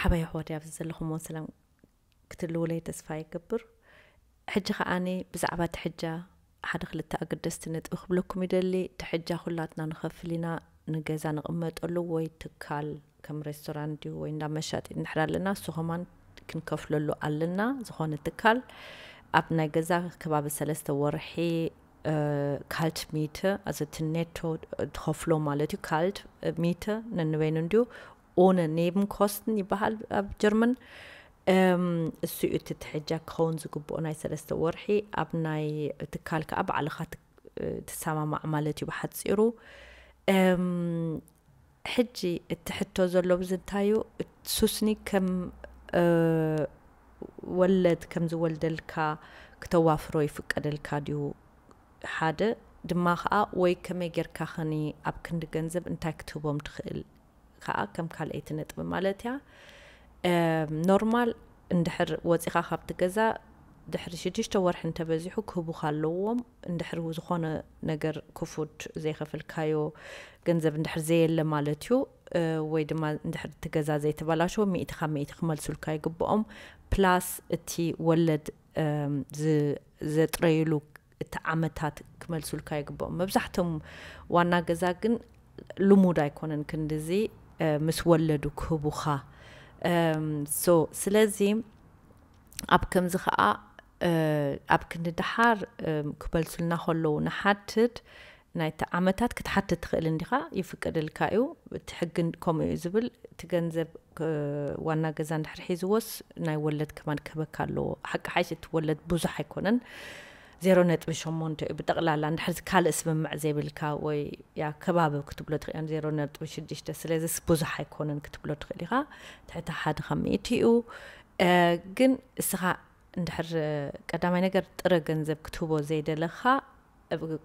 ሓባይ ኣሕዋት ኣብዚ ዘለኹም ሰላም ክትልውለይ ተስፋ ይገብር። ሕጂ ከዓኒ ብዛዕባ እቲ ሕጃ ሓደ ክልተ ኣገደስቲ ነጥቢ ክብለኩም ይደሊ። እቲ ሕጃ ኩላትና ንኸፍል ኢና። ንገዛ ንቕመጠሉ ወይ ትካል ከም ሬስቶራንት ድዩ ወይ እንዳ መሻጢ እንድሕር ኣለና፣ እሱ ከማን ክንከፍለሉ ኣለና። ዝኾነ ትካል ኣብ ናይ ገዛ ከባቢ ሰለስተ ወርሒ ካልት ሚተ፣ ኣዚ እቲ ኔቶ ትኸፍሎ ማለት እዩ። ካልት ሚተ ነንበይኑ እንድዩ ኦነ ኔብን ኮስትን ይበሃል ኣብ ጀርመን። እሱ እዩ እቲ ትሕጃ ክኸውን ዝግብኦ ናይ ሰለስተ ወርሒ። ኣብ ናይ ትካል ከዓ ባዕልኻ ትሰማማዕ ማለት እዩ ብሓፂሩ። ሕጂ እቲ ሕቶ ዘሎ ብዝንታዩ ሱስኒ ከም ወለድ ከም ዝወልደልካ ክተዋፍሮ ይፍቀደልካ ድዩ? ሓደ ድማ ከዓ ወይ ከመይ ጌርካ ኸኒ ኣብ ክንዲ ገንዘብ እንታይ ክትህቦም ትኽእል ከዓ ከም ካልኣይቲ ነጥቢ ማለት እያ። ኖርማል እንድሕር ወፂኻ ካብቲ ገዛ ድሕሪ ሽዱሽተ ወርሒ እንተበዚሑ ክህቡኻ ኣለዎም። እንድሕር ዝኾነ ነገር ክፉድ ዘይኸፈልካዮ ገንዘብ እንድሕር ዘየለ ማለት እዩ። ወይ ድማ እንድሕር እቲ ገዛ ዘይተበላሸወ ሚእቲ ካብ ሚእቲ ክመልሱልካ ይግብኦም። ፕላስ እቲ ወለድ ዘጥረይሉ እቲ ዓመታት ክመልሱልካ ይግብኦም። መብዛሕቶም ዋና ገዛ ግን ልሙድ ኣይኮነን ክንድዚ ምስ ወለዱ ክህቡኻ። ሶ ስለዚ ኣብ ከምዚ ከዓ ኣብ ክንዲ ደሓር ክመልሱልና ከለዉ ንሓትት ናይቲ ዓመታት ክትሓትት ትኽእል እንዲኻ፣ ይፍቀደልካ እዩ። እቲ ሕግን ከምኡ እዩ ዝብል። እቲ ገንዘብ ዋና ገዛ እንድሕር ሒዝዎስ ናይ ወለድ ከማን ክህበካ ኣለዎ። ሓቂ ሓይሽ እቲ ወለድ ብዙሕ ኣይኮነን፣ ዜሮ ነጥቢ ሸሞንተ እዩ ብጠቕላላ። እንድሕር ካልእ ስምምዕ ዘይብልካ ወይ ያ ከባቢ ክትብሎ ትኽእል ዜሮ ነጥቢ ሽዱሽተ፣ ስለዚስ ብዙሕ ኣይኮነን ክትብሎ ትኽእል ኢኻ። ትሕቲ ሓደ ካብ ሚእቲ እዩ። ግን እስኻ እንድሕር ቀዳማይ ነገር ጥረ ገንዘብ ክትህቦ ዘይደለኻ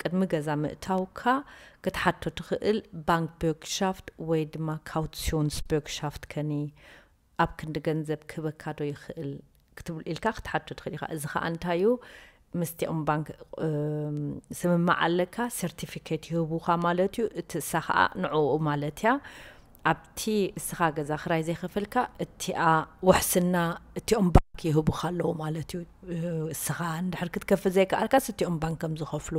ቅድሚ ገዛ ምእታውካ ክትሓቶ ትኽእል ባንክ በርግሻፍት ወይ ድማ ካውትሲዮንስ በርግሻፍት ከኒ ኣብ ክንዲ ገንዘብ ክህበካ ዶ ይኽእል ክትብል ኢልካ ክትሓቶ ትኽእል ኢኻ። እዚ ከዓ እንታይ እዩ? ምስቲኦም ባንክ ስምምዕ ኣለካ፣ ሰርቲፊኬት ይህቡኻ ማለት እዩ። እቲ እሳ ከዓ ንዕኡ ማለት እያ። ኣብቲ እስኻ ገዛ ክራይ ዘይኸፈልካ እቲኣ ውሕስና እቲኦም ባንክ ይህቡኻ ኣለዉ ማለት እዩ። እስኻ እንድሕር ክትከፍል ዘይከኣልካስ እቲኦም ባንክ ከም ዝኸፍሉ።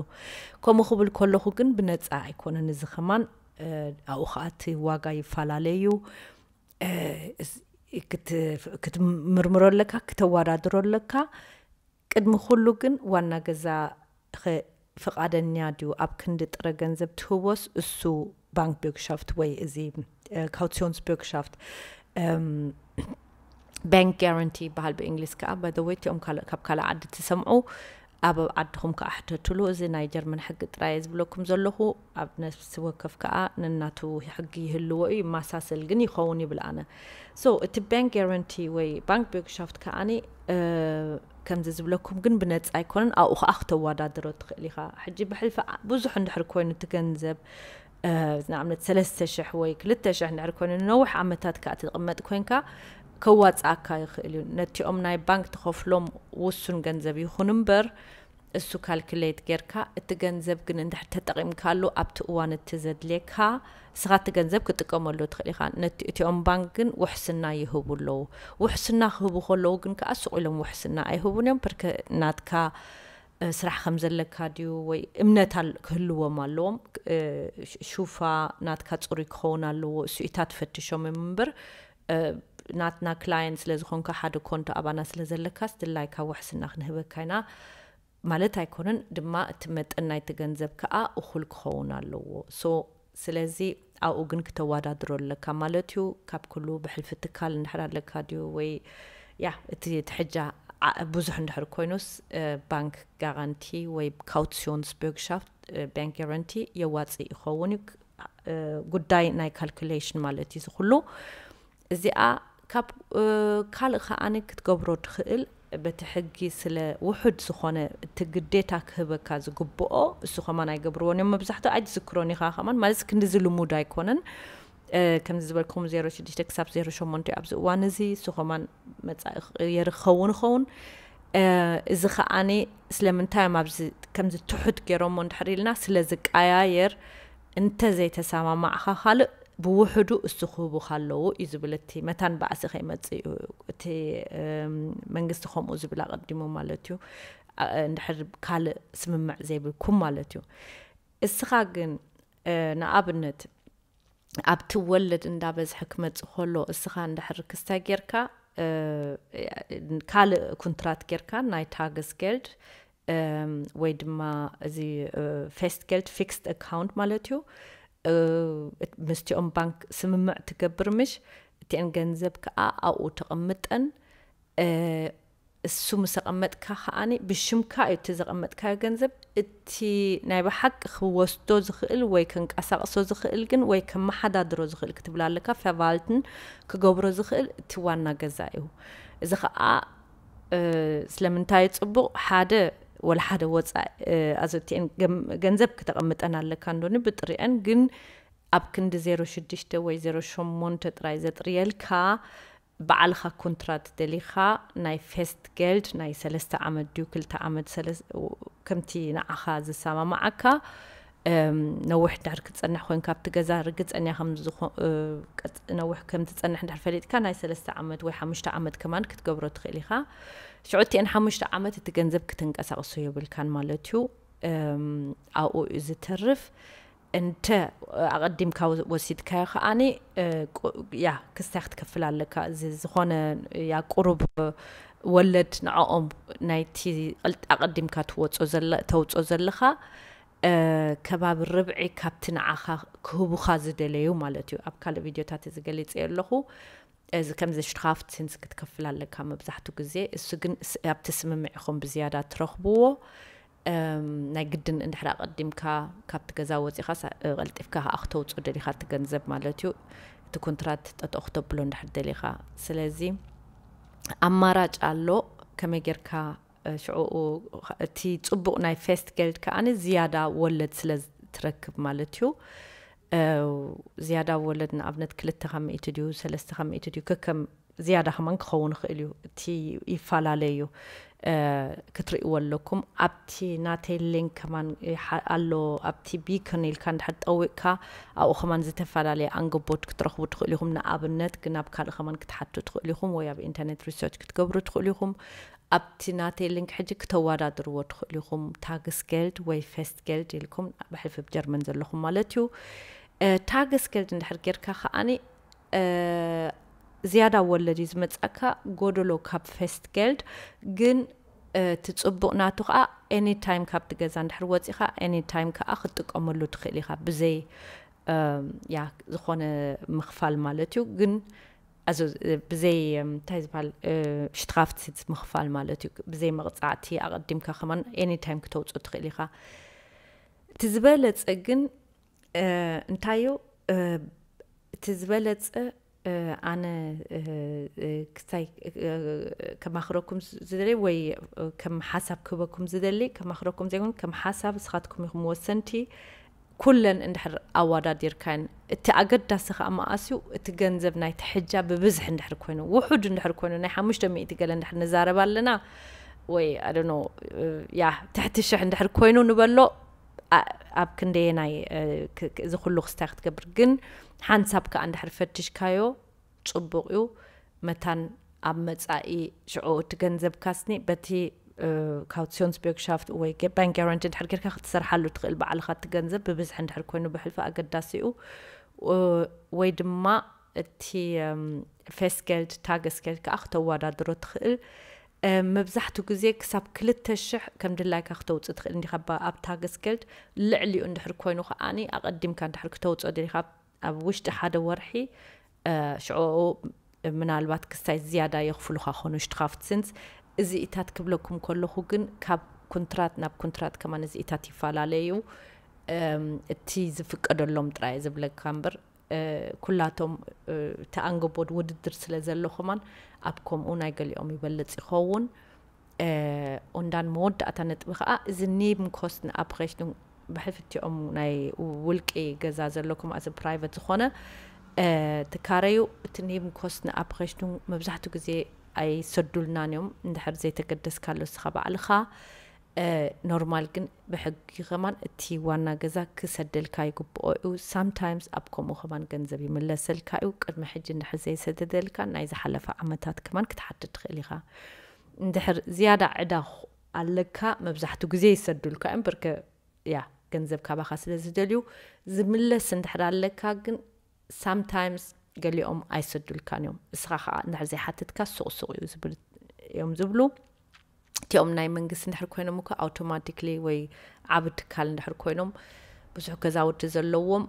ከምኡ ክብል ከለኹ ግን ብነፃ ኣይኮነን። እዚ ከማን ኣብኡ ከዓ እቲ ዋጋ ይፈላለ እዩ። ክትምርምሮ ኣለካ፣ ክተወዳድሮ ኣለካ። ቅድሚ ኩሉ ግን ዋና ገዛ ፍቓደኛ ድዩ ኣብ ክንዲ ጥረ ገንዘብ ትህቦስ እሱ ባንክ በርግሻፍት ወይ እዚ ካውትሲዮንስ በርግሻፍት ባንክ ጋራንቲ ይበሃል ብእንግሊዝ ከዓ። ባይ ወይ እቲኦም ካብ ካልእ ዓዲ ትሰምዑ ኣብ ዓድኹም ከዓ ሕተትሉ። እዚ ናይ ጀርመን ሕጊ ጥራይ እየ ዝብለኩም ዘለኹ። ኣብ ነፍሲ ወከፍ ከዓ ነናቱ ሕጊ ይህልዎ እዩ። ይመሳሰል ግን ይኸውን ይብል ኣነ። ሶ እቲ ባንክ ጋራንቲ ወይ ባንክ በርግሻፍት ከዓኒ ከምዚ ዝብለኩም ግን ብነፃ ኣይኮነን። ኣብኡ ከዓ ክተወዳድሮ ትኽእል ኢኻ። ሕጂ ብሕልፊ ብዙሕ እንድሕር ኮይኑ እቲ ገንዘብ ንኣብነት ሰለስተ ሽሕ ወይ ክልተ ሽሕ እንድሕር ኮይኑ ንነዊሕ ዓመታት ከዓ ትቕመጥ ኮይንካ ከዋፅኣካ ይኽእል እዩ። ነቲኦም ናይ ባንክ ትኸፍሎም ውሱን ገንዘብ ይኹን እምበር እሱ ካልኩሌት ጌርካ እቲ ገንዘብ ግን እንድሕር ተጠቒምካሉ ኣብቲ እዋን እቲ ዘድልየካ እስኻ እቲ ገንዘብ ክጥቀመሉ ትኽእል ኢኻ። ነቲ እቲኦም ባንክ ግን ውሕስና ይህቡ ኣለዉ። ውሕስና ክህቡ ከለዉ ግን ከዓ ስቕ ኢሎም ውሕስና ኣይህቡን እዮም። ፕርከ ናትካ ስራሕ ከም ዘለካ ድዩ ወይ እምነት ክህልዎም ኣለዎም። ሹፋ ናትካ ፅሩይ ክኸውን ኣለዎ። እሱ ኢታ ትፈትሾም እዮም እምበር ናትና ክላየንት ስለ ዝኾንካ ሓደ ኮንቶ ኣባና ስለ ዘለካስ ድላይካ ውሕስና ክንህበካ ኢና ማለት ኣይኮነን። ድማ እቲ መጠን ናይቲ ገንዘብ ከዓ እኹል ክኸውን ኣለዎ። ሶ ስለዚ ኣብኡ ግን ክተወዳድሮ ኣለካ ማለት እዩ። ካብ ኩሉ ብሕልፊ ትካል እንድሕር ኣለካ ድዩ ወይ ያ እቲ ትሕጃ ብዙሕ እንድሕር ኮይኑስ ባንክ ጋራንቲ ወይ ካውትሲዮንስ በርግሻፍት ባንክ ጋራንቲ የዋፅእ ይኸውን እዩ። ጉዳይ ናይ ካልኩሌሽን ማለት እዩ ዝኩሉ። እዚኣ ካብ ካልእ ከዓኒ ክትገብሮ ትኽእል በቲ ሕጊ ስለ ውሑድ ዝኾነ እቲ ግዴታ ክህበካ ዝግብኦ እሱ ከማን ኣይገብርዎን እዮም። መብዛሕትኡ ኣይትዝክሮን ኢኻ ከማን ማለት ክንድዚ ልሙድ ኣይኮነን። ከምዚ ዝበልኩም ዜሮ ሽዱሽተ ክሳብ ዜሮ ሸሞንተ ኣብዚ እዋን እዚ እሱ ከማን መፃኢ ክቕየር ክኸውን ይኸውን። እዚ ከዓኒ ስለምንታይ እዮም ኣብዚ ከምዚ ትሑት ገይሮሞ እንድሕር ኢልና ስለ ዝቀያየር እንተዘይተሰማማዕኻ ካልእ ብውሕዱ እሱ ክህቡኻ ኣለዉ እዩ ዝብል። እቲ መታን ባእሲ ከይመጽእ እዩ። እቲ መንግስቲ ከምኡ ዝብል ኣቐዲሙ ማለት እዩ። እንድሕር ካልእ ስምምዕ ዘይብልኩም ማለት እዩ። እስኻ ግን ንኣብነት ኣብቲ ወለድ እንዳበዝሐ ክመጽእ ከሎ እስኻ እንድሕር ክስታይ ጌርካ፣ ካልእ ኩንትራት ጌርካ ናይ ታገስጌልድ ወይ ድማ እዚ ፌስትጌልድ ፊክስድ ኣካውንት ማለት እዩ። ምስቲኦም ባንክ ስምምዕ ትገብር ምሽ፣ እቲአን ገንዘብ ከዓ ኣብኡ ተቐምጠን። እሱ ምስ ኣቐመጥካ ከዓኒ ብሽምካ እዩ እቲ ዘቐመጥካዮ ገንዘብ። እቲ ናይ ብሓቂ ክወስዶ ዝኽእል ወይ ከንቀሳቕሶ ዝኽእል ግን ወይ ከመሓዳድሮ ዝኽእል ክትብል ኣለካ፣ ፈቫልትን ክገብሮ ዝኽእል እቲ ዋና ገዛ እዩ። እዚ ከዓ ስለምንታይ ጽቡቕ፣ ሓደ ወላ ሓደ ወፃኢ ኣዘቲአን ገንዘብ ክተቐምጠን ኣለካ እንዶኒ ብጥሪአን ግን ኣብ ክንዲ ዜሮ ሽዱሽተ ወይ ዜሮ ሸሞንተ ጥራይ ዘጥርየልካ፣ ባዕልኻ ኮንትራት ደሊኻ ናይ ፌስት ጌልድ ናይ ሰለስተ ዓመት ድዩ ክልተ ዓመት ከምቲ ንዓኻ ዝሰማማዓካ፣ ነዊሕ ድሕር ክትጸንሕ ኮይንካ ኣብቲ ገዛ ርግጸኛ ነዊሕ ከም ትጸንሕ ድሕር ፈሊጥካ ናይ ሰለስተ ዓመት ወይ ሓሙሽተ ዓመት ከማን ክትገብሮ ትኽእል ኢኻ። ሽዑ እቲአን ሓሙሽተ ዓመት እቲ ገንዘብ ክትንቀሳቕሶ የብልካን ማለት እዩ። ኣብኡ እዩ ዝተርፍ። እንተ ኣቐዲምካ ወሲድካዮ ከዓኒ ያ ክስታይ ክትከፍል ኣለካ። እዚ ዝኾነ ያ ቁሩብ ወለድ ንዕኦም ናይቲ ኣቐዲምካ ተውፅኦ ዘለኻ ከባቢ ርብዒ ካብቲ ንዓኻ ክህቡኻ ዝደለዩ ማለት እዩ። ኣብ ካልእ ቪድዮታት እዚ ገሊፀ ኣለኹ። እዚ ከምዚ ሽትኻፍት ሲንስ ክትከፍል ኣለካ መብዛሕቱ ግዜ። እሱ ግን ኣብቲ ስምምዕ ኢኹም ብዝያዳ ትረኽብዎ። ናይ ግድን እንድሕር ኣቐዲምካ ካብቲ ገዛ ወፂኻ ቀልጢፍካ ከዓ ክተውፅኦ ደሊኻ እቲ ገንዘብ ማለት እዩ። እቲ ኮንትራት ጠጠው ክተብሎ እንድሕር ደሊኻ። ስለዚ ኣማራጭ ኣሎ። ከመይ ጌርካ ሽዑኡ እቲ ፅቡቕ ናይ ፌስት ጌልድ ከዓኒ ዝያዳ ወለድ ስለ ትረክብ ማለት እዩ። ዝያዳ ወለድ ንኣብነት ክልተ ካብ ሚእቲ ድዩ ሰለስተ ካብ ሚእቲ ድዩ ከከም ዝያዳ ከማን ክኸውን ይኽእል እዩ። እቲ ይፈላለ እዩ። ክትርእይዎ ኣለኩም። ኣብቲ ናተይ ሊንክ ከማን ኣሎ። ኣብቲ ቢክን ኢልካ እንድሕር ጠዊቕካ ኣብኡ ከማን ዝተፈላለየ ኣንገቦት ክትረኽቡ ትኽእሉ ኢኹም። ንኣብነት ግን ኣብ ካልእ ከማን ክትሓቱ ትኽእሉ ኢኹም ወይ ኣብ ኢንተርኔት ሪሰርች ክትገብሩ ትኽእሉ ኢኹም። ኣብቲ ናተይ ሊንክ ሕጂ ክተወዳድርዎ ትኽእሉ ኢኹም። ታግስ ጌልድ ወይ ፌስት ጌልድ ኢልኩም ብሕልፊ ጀርመን ዘለኹም ማለት እዩ። ታግስ ጌልድ እንድሕር ጌርካ ከዓኒ ዝያዳ ወለድ እዩ ዝመጻካ ጎደሎ ካብ ፌስት ጌልድ። ግን እቲ ጽቡቕ ናቱ ከዓ ኤኒ ታይም ካብቲ ገዛ እንድሕር ወፂኻ ኤኒ ታይም ከዓ ክትጥቀመሉ ትኽእል ኢኻ ብዘይ ያ ዝኾነ ምኽፋል ማለት እዩ። ግን ኣዞ ብዘይ እንታይ ዝበሃል ሽትኻፍት ምኽፋል ማለት እዩ። ብዘይ መቕፃዕቲ ኣቐዲምካ ከማን ኤኒ ታይም ክተውፅኦ ትኽእል ኢኻ። እቲ ዝበለፀ ግን እንታይ እዩ? እቲ ዝበለፀ ኣነ ክሳይ ከማኽረኩም ዝደሊ ወይ ከም ሓሳብ ክህበኩም ዝደሊ ከማኽረኩም ዘይኮን ከም ሓሳብ እስኻትኩም ኢኹም ወሰንቲ። ኩለን እንድሕር ኣዋዳዲርካን እቲ ኣገዳሲ ከዓ መኣስዩ እቲ ገንዘብ ናይ ትሕጃ ብብዝሒ እንድሕር ኮይኑ ውሑድ እንድሕር ኮይኑ ናይ ሓሙሽተ ሚእቲ ገለ እንድሕር ንዛረብ ኣለና ወይ ኣደኖ ያ ትሕቲ ሽሕ እንድሕር ኮይኑ ንበሎ ኣብ ክንደየናይ እዚ ኩሉ ክስታይ ክትገብር ግን ሓንሳብ ከዓ እንድሕር ፈትሽካዮ ፅቡቕ እዩ። መታን ኣብ መጻኢ ሽዑ እቲ ገንዘብ ካስኒ በቲ ካውሲዮንስቤርግሻፍት ወይ ባንክ ጋራንቲ ድሕር ጌርካ ክትሰርሓሉ ትኽእል ባዕልኻ እቲ ገንዘብ ብብዝሒ እንድሕር ኮይኑ ብሕልፊ ኣገዳሲ እዩ። ወይ ድማ እቲ ፌስጌልድ ታገስጌልድ ከዓ ክተወዳድሮ ትኽእል። መብዛሕትኡ ግዜ ክሳብ ክልተ ሽሕ ከም ድላይካ ክተውፅእ ትኽእል እንዲኻ ኣብ ታገስጌልድ። ልዕሊኡ እንድሕር ኮይኑ ከዓኒ ኣቐዲምካ እንድሕር ክተውፅኦ ደሊኻ ኣብ ውሽጢ ሓደ ወርሒ ሽዑ ምናልባት ክስታይ ዝያዳ የኽፍሉኻ ኾኑ ሽትኻፍትስንስ። እዚኢታት ክብለኩም ከለኹ ግን ካብ ኩንትራት ናብ ኩንትራት ከማን እዚኢታት ይፈላለዩ። እቲ ዝፍቀደሎም ጥራይ ዝብለካ እምበር ኩላቶም እቲ ኣንገቦድ ውድድር ስለ ዘሎ ከማን ኣብ ከምኡ ናይ ገሊኦም ይበልፅ ይኸውን። ኦንዳን መወዳእታ ነጥቢ ከዓ እዚ ኔብን ኮስትን ኣፕሬሽን ብሕልፍቲኦም ናይ ውልቂ ገዛ ዘለኩም ኣዚ ፕራይቨት ዝኾነ ትካረዩ። እቲ ኔብን ኮስትን ኣፕሬሽን መብዛሕትኡ ግዜ ኣይሰዱልናን እዮም። እንድሕር ዘይተገደስካሉ እስኻ ባዕልኻ ኖርማል ግን ብሕጊ ከማን እቲ ዋና ገዛ ክሰደልካ ይግብኦ እዩ። ሳምታይምስ ኣብ ከምኡ ከማን ገንዘብ ይምለሰልካ እዩ። ቅድሚ ሕጂ እንድሕር ዘይሰደደልካ ናይ ዝሓለፈ ዓመታት ከማን ክትሓትት ትኽእል ኢኻ። እንድሕር ዝያዳ ዕዳ ኣለካ መብዛሕትኡ ግዜ ይሰዱልካ እዮም። ብርከ ያ ገንዘብ ካባኻ ስለ ዝደልዩ ዝምለስ እንድሕር ኣለካ ግን ሳምታይምስ ገሊኦም ኣይሰዱልካን እዮም። እስኻ ከዓ እንድሕር ዘይሓትትካ ሱቕ ሱቕ እዩ ዝብል እዮም ዝብሉ። እቲኦም ናይ መንግስቲ እንድሕር ኮይኖም እኮ ኣውቶማቲክሊ ወይ ዓብ ትካል እንድሕር ኮይኖም ብዙሕ ገዛውቲ ዘለዎም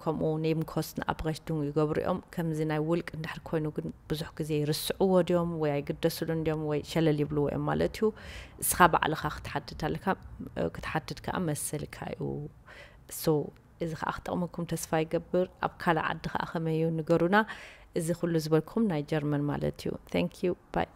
ከምኡ ኔም ኮስት ንኣፕሬሽዱን ይገብሩ እዮም። ከምዚ ናይ ውልቅ እንድሕር ኮይኑ ግን ብዙሕ ግዜ ይርስዕዎ ድዮም ወይ ኣይግደስሉ እንድዮም ወይ ሸለል ይብልዎ እዮም ማለት እዩ። እስኻ ባዕልኻ ክትሓትት ኣለካ። ክትሓትት ከዓ መሰልካ እዩ። ሶ እዚ ከዓ ክጠቕመኩም ተስፋ ይገብር። ኣብ ካልእ ዓዲ ከዓ ከመይ እዩ ንገሩና። እዚ ኩሉ ዝበልኩም ናይ ጀርመን ማለት እዩ። Thank you, bye.